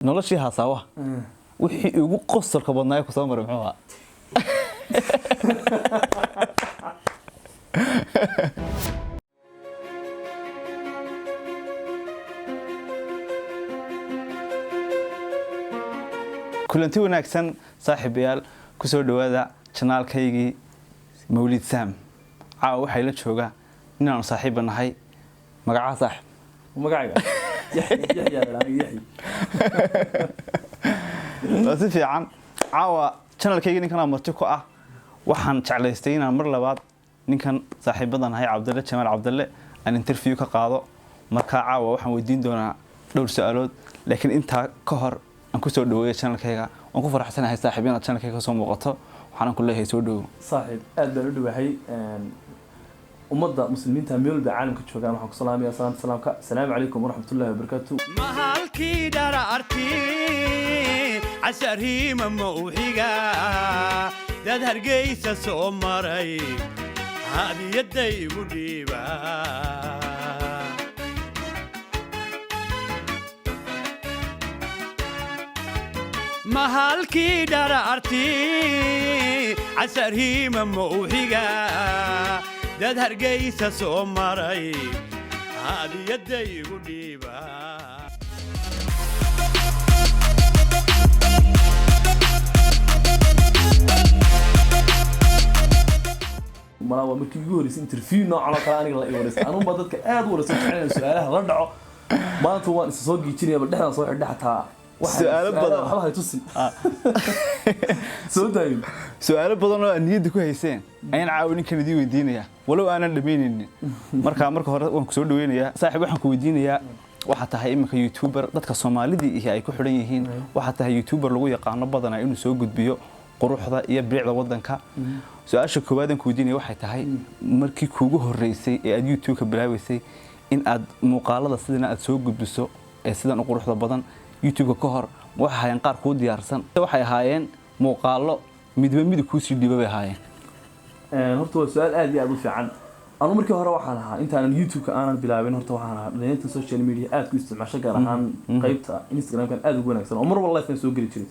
Noloshii haasaawaha wixii ugu qosolka badnaa ku soo maray muxuu ahaa? Kulanti wanaagsan, saaxiibayaal, kusoo dhawaada janaalkaygii Mawlid Sam. Caawa waxay la joogaa ninaanu saaxiibba nahay. Magacaha, saaxib? Magacayga Yaxya, aniga Yaxya. Waa si fiican. Caawa janalkaygii ninkanaa marti ku ah. Waxaan jeclaystay inaan mar labaad ninkan saaxiibada nahay, Cabdalle Jamaal Cabdalle, aan interview ka qaado. Markaa caawa waxaan weydiin doonaa dhowr su-aalood, laakiin intaa ka hor aan kusoo dhaweeya janalkayga. Waan ku faraxsanahay, saaxiib, inaad janalkayga kasoo muuqato. Waxaanan ku leeyahay soo dhawow. Saaxiib, aad baan u dhawahay. Ummadda muslimiinta meel walba caalamka joogaan waxaan ku salaamayaa salaamta salaamka: asalaamu calaykum waraxmatullahi wabarakaatu. Mahalkii dharaarti casarhiima mawxiga dad Hargeysa soo maray hadiyadda igu dhiiba. Mahalkii dharaarti casarhiima mawxiga dad Hargeysa soo maray hadiyadda igu dhiiba. Malaa waa markii ugu horreysay interview noocan oo kale aniga la ii wareystay. Anuunbaa dadka aad u wareysan jecel inaan su-aalaha la dhaco. Maanta waan isa soo giijinaya, bal dhexdaan soo xidha xataa. Su'aalo badan. Waxba hay tusin, soo daayin. Su-aalo badan oo aad niyadda ku hayseen ayaan caawa ninkan idiin weydiinayaa, walow aanan dhammaynaynin. Marka hore waan ku soo dhaweynayaa, saaxiib. Waxaan ku weydiinayaa, waxaa tahay iminka youtuber dadka Soomaalidii ihi ay ku xidhan yihiin. Waxaa tahay youtuber lagu yaqaano badanaa inuu soo gudbiyo quruxda iyo bilicda waddanka. Su-aasha koowaad aan ku weydiinaya waxay tahay, markii kuugu horreysay ee aad YouTube-ka bilaabeysay in aad muuqaalada sidana aad soo gudbiso ee sidan u quruxda badan, YouTube-ka ka hor waxay ahaayeen qaar kuu diyaarsan, waxay ahaayeen muuqaallo midba midib kuusii dhiiba bay ahaayeen? Horta waa su-aal aad iyo aad u fiican. Anu markii hore waxaan ahaa, intaanan YouTube-ka aanan bilaabin, horta waxaan ahaa dhalinyarta social media aad ku isticmaasho, gaar ahaan qeybta Instagram-kan aad ugu wanaagsan, oo mar walba live-kan soo geli jiray.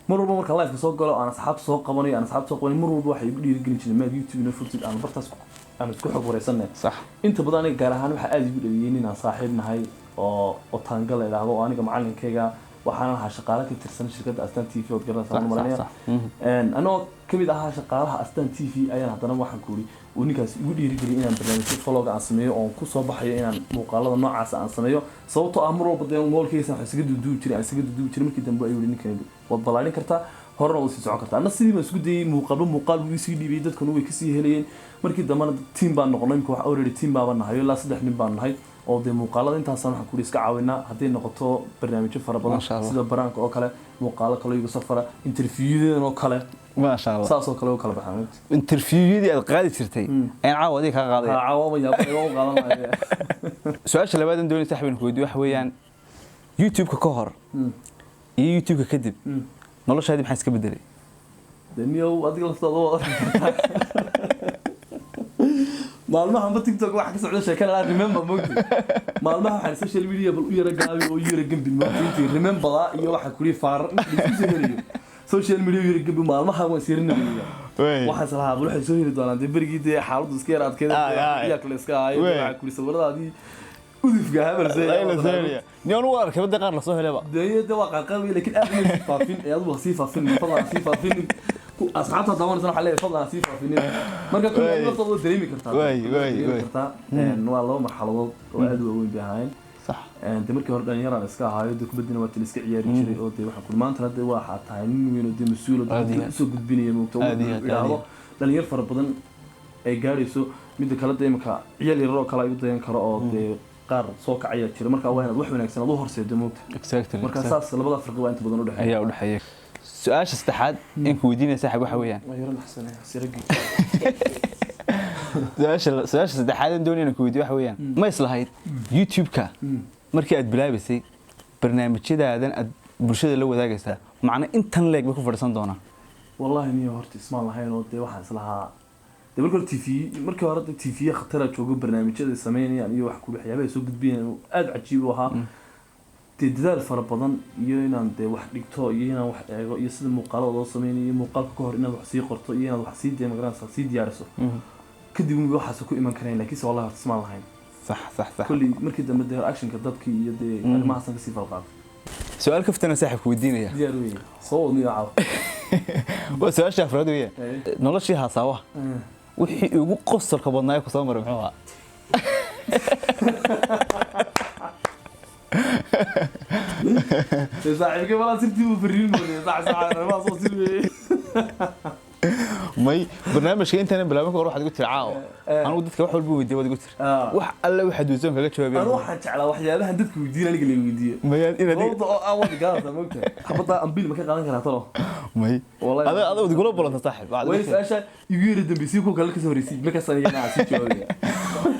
Mar walba markaan live-ka soo galo, aan asxaab soo qabanayo, mar walba waxay igu dhiirigelin jireen: "Maad YouTube inoo furtid, aan bartaas aan isku xog wareysanay." Inta badan aniga gaar ahaan waxaa aad igu dhaliyay nin aan saaxiib nahay oo Otaanga la idhaahdo, oo aniga macalinkayga. Waxaan ahaa shaqaale ka tirsan shirkadda Astaan TV, ood garanaysaa, aan malanaya. Anoo kamid ahaa shaqaalaha Astaan TV ayaan haddana waxaan ku uri uu ninkaas igu dhiirigeliyay inaan barnaamijyo vlog aan sameeyo, oon kusoo baxayo inaan muuqaalada noocaas aan sameeyo, sababtoo ah mar walba dee moolkaysa wax isaga duuduubi jiray, aan isaga duuduubi jiray. Markii dambe ayuu yihi: "Ninkan waad ballaarin kartaa, horena waad sii socon kartaa." Anna sidii baan isku dayay. Muuqaalba muuqaal buu isii dhiibiyay, dadkuna way kasii helayeen. Markii dambena team baan noqonay. Imika wax already team baaba nahay, ilaa saddex nin baan nahay, oo dee muuqaalada intaasaan waxaan kuli iska caawinaa, hadday noqoto barnaamijyo fara badan Masha Allah. sida baraanka oo kale, muuqaalo kale igu safara, interviewyadan oo kale. Maasha Allah. Saas oo kale u kala baxaan. Interviewyadii aad qaadi jirtay ayaan caawa adiga kaa qaadaya. Caawama yaaba u qaadan lahaye. Su-aasha labaad aan doonay, saaxiib, ku weydiiyo waxa weeyaan, YouTube-ka ka hor iyo YouTube-ka kadib noloshaadii maxaa iska bedelay? Dee niyow, adiga laftaada waad arki kartaa. Maalmahanba TikTok waxa ka socda sheekada la remember mogti. Maalmaha waxaan social media bal u yara gaabi oo u yara gambin mogti, intii remember iyo waxa kuli faarar inta la isku soo helayo social media u yara gambi. Maalmaha waan siirinaya, waxaan islahaa bal waxay soo heli doonaan dee berigii dee xaaladdu iska yara adkeyd, yaa kale iska ahayd, waxa kuli sawiradaadii udufka habalse. Niyoon u arkay badda qaar lasoo helaba. Dee waa qaarqaar wey, laakiin aad uma sii faafin ee adigu ha sii faafin, fadlan ha sii faafinin. Asxaabta daawanaysan waxaa leeyahay, fadlan ha sii faafinin. Marka kulli laftooda waa dareemi kartaa. Dareemi kartaa. Waa laba marxaladood oo aad u waaweyn bay ahaayeen. Dee markii hore dhalinyaraan iska ahaayo, dee kubaddina waa tala iska ciyaari jiray, oo dee waxaan kuri maantana dee waxaa tahay nin weyn oo dee mas-uul oo Aad iyo dadka aad. usoo gudbinaya moogta, Aad iyo aad, aad iyo idhaahdo aad. dhalinyar fara badan ay gaadhayso. Midda kale dee imika ciyaal yarar oo kale ay u dayan karo, oo dee qaar soo kacaya jira. Marka waa inaad wax wanaagsan aad u horseedo moogta. Marka saas labada farqi waa inta badan u dhexeeya. Ayaa u dhexeeya. Su-aasha saddexaad in ku weydiinaya, saaxiib, waxa weeyaan, Waa yaro naxsanaya siragi. Su-aasha saddexaad aan doonaya inaan ku weydiiyo waxa weeyaan, ma islahayd YouTube-ka markii aad bilaabaysay barnaamijyadaadan aad bulshada la wadaagaysaa macna intan leeg bay ku fadhiisan doonaan? Wallahi niyo, horta ismaan lahayn, oo dee waxaan islahaa dee markii hore TV, markii hore dee TV khatara joogo, barnaamijyada ay sameynayaan iyo wax ku waxyaabaha ay soo gudbinayaan aad cajiib u ahaa. Dee dadaal fara badan iyo inaan dee wax dhigto iyo inaan wax eego iyo sida muuqaalada loo sameynayo iyo muuqaalka ka hor inaad wax sii qorto iyo inaad wax sii dee magaranaysaa sii diyaariso, kadib unbay waxaas ku iman karayn. Laakiinse wallahi horta ismaan lahayn. sax sax sax Kolley markii dambe dee actionka dadkii iyo dee arrimahaasan kasii falqaatay. Su-aal kaftana saaxiibku weydiinaya. Diyaar weeye, soo wadniyo caawa. Waa su-aasha afraad weeyaan. Noloshii haasaawaha wixii ugu qosolka badnaa ee ku soo maray muxuu ahaa? Dee saaxiibkay walaa sirtii buu fariin moodaya, sax sax, arrimahaas oo sir weeye. May, barnaamijka intaanan bilaabin ka hor waxaad igu tiri caawa anigu dadka wax walba weydiiya waad igu tiri wax alle waxaad weydiisan kaga jawaabaya. Anu waxaan jeclaa waxyaabahan dadka weydiin aniga la weydiiyo. Mayaad inaad Sababta oo aan wadi gaadata moogtahay, xabaddaa ambil ma ka qaadan karaa talo? May. Wallahi. Ada wad igula balanta saaxiib. Waxaad igu Way tiri- su-aasha igu yara dambeysay, kuwa kale kasoo horreysay markaas aniga aan sii jawaabaya.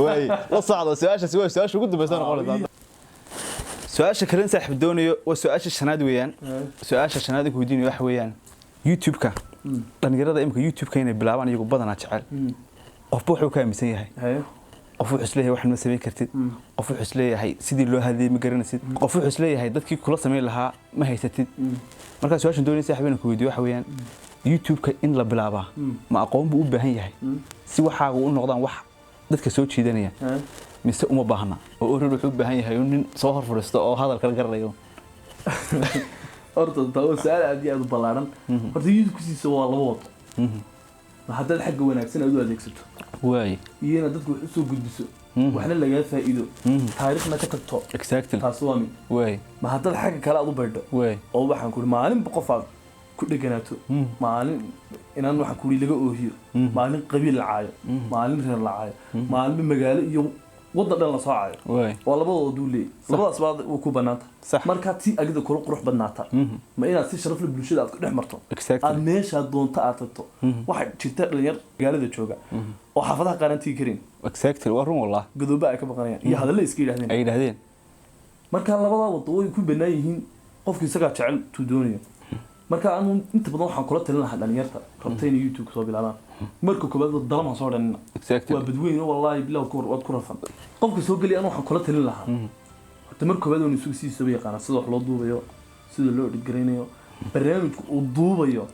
Waay, la socdo, su-aashaasi waa su-aasha ugu dambaysa noqonaysa. Su-aasha kalen saaxiib doonayo waa su-aasha shanaad weeyaan. Su-aasha shanaad ku weydiinayo waxa weeyaan YouTube-ka dhalinyarada imika YouTube-ka inay bilaabaan iyagu badanaa jecel, qofba wuxuu ka aaminsan yahay. Qof wuxuu isleeyahay waxan ma samayn kartid, qof wuxuu isleeyahay sidii loo hadlayay ma garanaysid, qof wuxuu isleeyahay dadkii kula samayn lahaa ma haysatid. Markaa su-aashan doonaysa saaxiib inaan ku weydiiyo waxa weeyaan YouTube-ka in la bilaabaa ma aqoon buu u baahan yahay si waxaagu u noqdaan wax dadka soo jiidanaya, mise uma baahna oo orid wuxuu u baahan yahay nin soo hor fadhiisto oo hadal kala garanayo? Horta taa waa su-aal aad iyo aad u ballaaran. Horta YouTube-kiisa waa laba wado: haddaad xagga wanaagsan aad u adeegsato iyo inaad dadka wax usoo gudbiso, waxna lagaa faa'iido, taariikhna ka tagto. Taasi waa mid. Ma haddaad xagga kale aad u baydho oo waxaan ku maalinba qof aad ku dheganaato, maalin inaan waxaan kuri laga oohiyo, maalin qabiil la caayo, maalin reer la caayo, maalinba magaalo iyo waddan dhan la soo caayo, waa labadooda duu leeyay, labadaas baa way ku banaanta. Markaa tii agida kula qurux badnaata ma inaad si sharaf leh bulshada aad ku dhex marto, aad meeshaad doonto aad tagto. Waxaa jirta dhalinyar magaalada jooga oo xaafadaha qaar aan tigi karin. Exactly, waa run wallah. Godooba ay ka baqanayaan iyo hadalla iska yidhahdeen. Ay yidhaahdeen. Marka labadaa wado way ku bannaan yihiin, qofku isagaa jecel tuu doonayo. Marka anu inta badan waxaan kula talin lahaa dhalinyarta rabta inay YouTube soo bilaabaan, marka koobaad dalama soo dhanina. Waa badweyne wallaahi bilaw waad ku rafan qofka soo geliya. Anu waxaan kula talin lahaa horta marka koobaad waa isugu sidiisaba yaqaana sida wax loo duubayo, sida loo edit-garaynayo, barnaamijku uu duubayo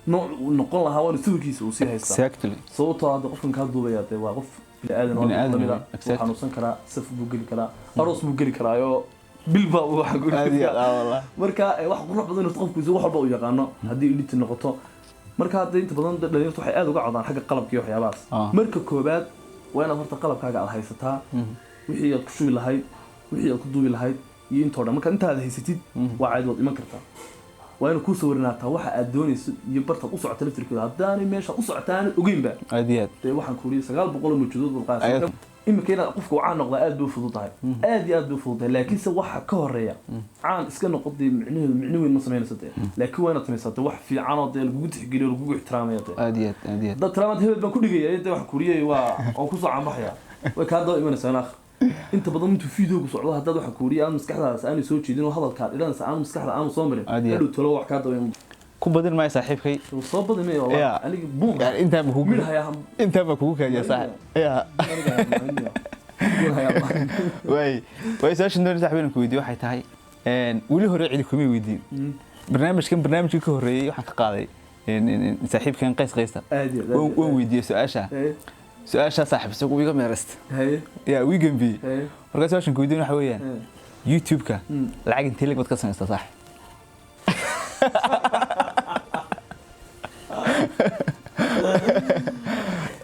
nooc uu noqon lahaa waanu sawirkiisa uu sii haystaa. Sababtoo hadda qofkan kaa duubaya dee waa qof bini aadan oo Bini aadan, lamid ah. Wuu xanuunsan karaa, saf buu geli karaa, aroos buu geli karaayo, bil baa uu waxa Aad iyo aad, wallah. Marka wax qurux badan horta qofku wax walba uu yaqaano haddii editing noqoto. Marka hadda inta badan dhalinyartu waxay aad uga codaan xagga qalabka iyo waxyaabahaas. Marka koobaad waa inaad horta qalabkaaga aad haysataa, wixii aad ku shubi lahayd, wixii aad ku duubi lahayd iyo intoo dhan. Marka intaad haysatid waa caadi, waad iman kartaa. Waa inaad kuu sawirnaataa waxa aad doonayso iyo bartaad u socota laftirkeeda. Haddaanay meeshaad u socota aanad ogeynba, Aad iyo aad. dee waxaan ku uriye 900 oo mawjuudood baad qaadaysaa. Imika inaad qofka uu caan noqdaa aad bay u fududahay, aad iyo aad bay u fududahay. Laakiinse waxa ka horeeya caan iska noqo dee micnaheedu micno weyn ma samaynayso dee, laakiin waa inaad samaysaa dee wax fiican oo dee lagugu tixgeliyo, lagugu ixtiraamayo dee. Aad iyo aad, aad iyo aad. Dad tiraamaad hebel baan ku dhigaya dee waxaan kuriyay waa oo kusoo caanbaxaya, way kaa daba imanaysaa in akhir. Inta badan intuu videogu socdo haddaad waxaan kuriyay aan maskaxdaas aanay soo jeedin oo hadalkaad idhanaysa aanu maskaxda aanu soo marin, Aad iyo aad. hadhow talo wax kaa daba iman. Ku badin maayo saaxiibkay. Soo badi maya wallahi. Aniga buun Yani intaan ba kugu midh hayaa. Intaan ba kugu kaadiya saaxiib ya. Aniga buun hayaa. Waay, su-aashan doonay saaxiib inaan ku weydiiyo waxay tahay weli hore cidi kumay weydiin barnaamijkan. Barnaamijkii ka horreeyey waxaan ka qaaday saaxiibkan Qays Qaysta. Aad iyo aad, aad iyo Waan aad. weydiiyey su-aasha. Su-aashaa saaxiib isagu iga meerasta ya wii gambiyey. Markaa su-aashan ku weydiin waxa weeyaan YouTube-ka lacag intee leg baad ka samaystaa saaxiib?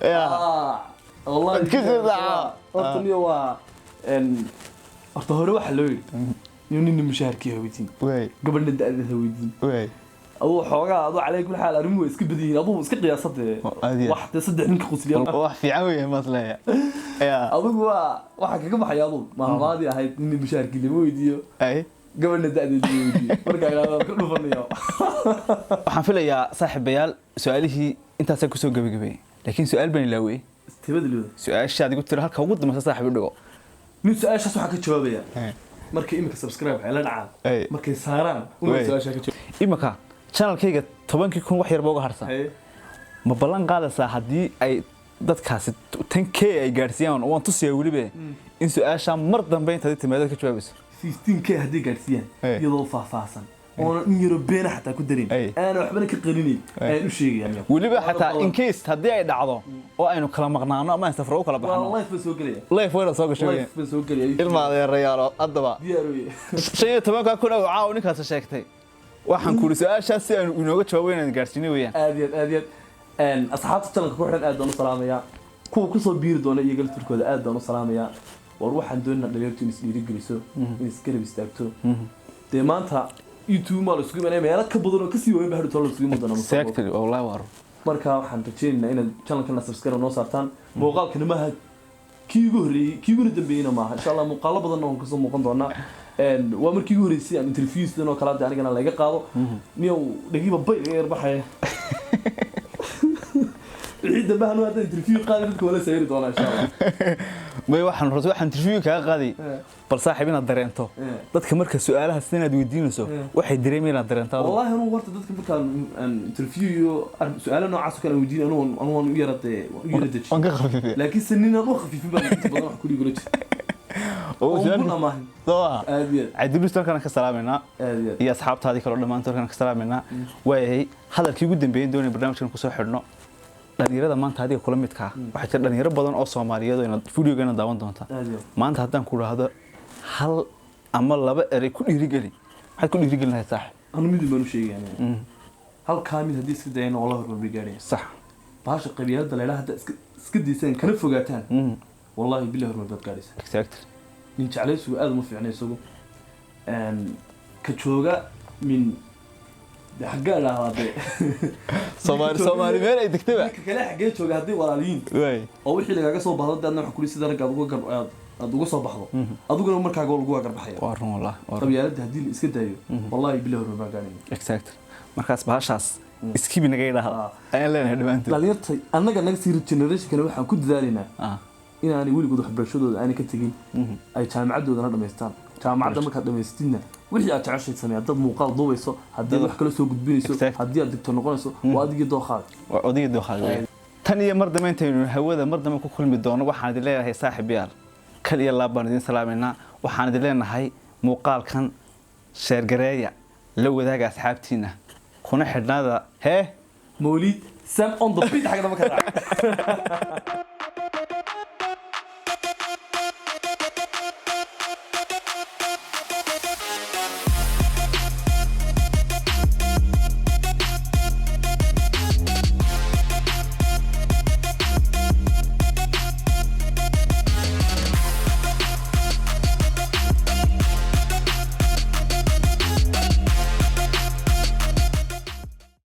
Ya. Wallahi. Ka sii daaca. Horta niyo waa horta hore waxaa loo yidhi niyo nina mushaharkii ha weydiin, gabadhna da'deed ha weydiin. Aduu xoogaa aduu calaa kulli xaal arrimuhu way iska badan yihiin, aduu iska qiyaasade. Aad iyo aad. Wax dee saddex ninka qusliya. Wax fiican weeye maasleeya ya. Adigu waa waxaa kaga baxaya aduu mahmaadii ahayd nina mushaharkii lama weydiiyo, ay gabadhna da'deed lama weydiiyo. Markaa idhahdo ka dhufanayo. Waxaan filayaa saaxiibayaal su-aalihii intaasaan kusoo gabagabeeyey, laakiin su-aal baan ilaawey. Tibada liwada. Su-aashaad igu tiri halka ugu dambaysa saaxiib u dhigo. Nin su-aashaas waxaa ka jawaabaya markay imika subscribe ay la dhacaan, markay saaraan uma su-aashaa ka jawaab. Imika channelkayga 10,000 wax yarba uga harsan. Ma ballan qaadaysaa haddii ay dadkaasi 10K ay gaadhsiiyaan, waan tusiyaa weliba, in su-aashaa mar dambe intaad timaado ka jawaabayso? 15K haddii gaadhsiiyaan, iyadoo faahfaahsan oonan in yaro beena xataa ku darin, aanan waxbana ka qarinayn, ayaan u sheegaya. Weliba xataa in case haddii ay dhacdo oo aynu kala maqnaano ama aynu safro u kala Waa baxno, live baan soo gelaya. Live wayna soo gashay. Live baan soo gelaya. Ilma adeerayaalo, haddaba Diyaar weye. 15-ka kun oo caawa ninkaas sheegtay, waxaan kuri su-aashaas si aynu inooga jawaabo inaan gaarsiinay weeyaan. Aad iyo aad, aad iyo aad. Asxaabta channelka ku xiran aad baan u salaamayaa, kuwa kusoo biiri doona iyaga laftirkooda aad baan u salaamayaa. War waxaan doonaynaa dhalinyartu in is dhiirigeliso, in isgarab istaagto. Dee maanta YouTube maa la isugu imanaya, meelo ka badan oo kasii waaweyn baa hadhow la isugu iman doonaa mustaqbalka. Exactly, wallahi waa run. Marka waxaan rajeynaynaa inaad channelkana subscribe noo saartaan. Muuqaalkani maaha kii ugu horreeyey, kii uguna dambeeyeyna maaha. Insha Allah muuqaalo badanna waan kasoo muuqan doonaa. Waa markii ugu horreysay aan interview sidan oo kale hadda anigana laga qaado. Niyow dhagiiba bay iga yar baxaya. Wixii dambe hanu hadda interview qaadi dadka wala sayri doonaa, insha Allah. May, waxaan rabta waxaan interview kaaga qaaday, bal saaxiib, inaad dareento dadka marka su-aalaha sida inaad weydiinayso waxay dareemayaan inaad dareento adigu. Wallahi anuu horta dadka markaan aan interview iyo su-aalo noocaas oo kale aan weydiin, anuu waan u yara dee waan u yara deji. Waan ka khafiifay. Laakiin se ninaan u khafiifin baa inta badan wax kuligula jira oo oo su-aal bun amaahin. Soo ah. Aad iyo aad. Cabdiluus halkaan ka salaamaynaa. Aad iyo aad. Iyo asxaabtaadii kaloo dhammaantood halkaan ka salaamaynaa. Waayahay, hadalkii ugu dambeeyay doonaya barnaamijkan kusoo xidhno, dhalinyarada maanta adiga kula midka ah, waxaa jira dhalinyaro badan oo Soomaaliyeed oo inaad videogeena daawan doonta. Aad iyo aad. Maanta haddaan ku idhaahdo hal ama laba erey ku dhiirigeli, maxaad ku dhiirigelin lahayd, saaxib? Anu midun baan u sheegaya. Halkaa mid haddii iska dayana, wallahi hormar bay gaadhaya. Bahasha qabyaaladda la yidhaha hadda iska daysaan kana fogaataan, wallahi billahi hormar baad gaadhaysaa. Nin jeclaysigu aad uma fiicna isagu. Ka jooga min de xaggaa idhaahdaa de. Soomaali, Soomaali meel ay degtaba. Ninka kale xaggee jooga haddii walaaliyiin oo wixii lagaaga soo baxdo de adna waxa kuli sida ragga aad uga gar aad uga soo baxdo, adiguna markaaga waa lagu garbaxaya. Waa run, wallah, waa run. Qabyaaladda haddii la iska daayo, wallahi billahi hormar baan gaadhaya. Exactly. Markaas bahashaas iskibi naga idhaahda ayaan leenahay dhammaantood. Dhalinyarta annaga naga sii generationkana waxaan ku dadaalaynaa inaanay weligood waxbarashadooda aanay ka tegin, ay jaamacadoodana dhamaystaan. Jaamacadda markaad dhamaystidna, wixii aad jeceshay samee. Haddaad muuqaal duubayso, haddii aad wax kala soo gudbinayso, haddii aad digto noqonayso, waa adigii dooqaaga. Waa odayga dooqaaga. Tan iyo mar dambe intaynu hawada mar dambe ku kulmi doono, waxaan idin leeyahay, saaxiibayaal, kal iyo laab baan idin salaamaynaa. Waxaan idin leenahay muuqaalkan share gareeya, la wadaaga asxaabtiina, kuna xidhnaada hee Mawlid Sam on the beat xagga dambe ka raac.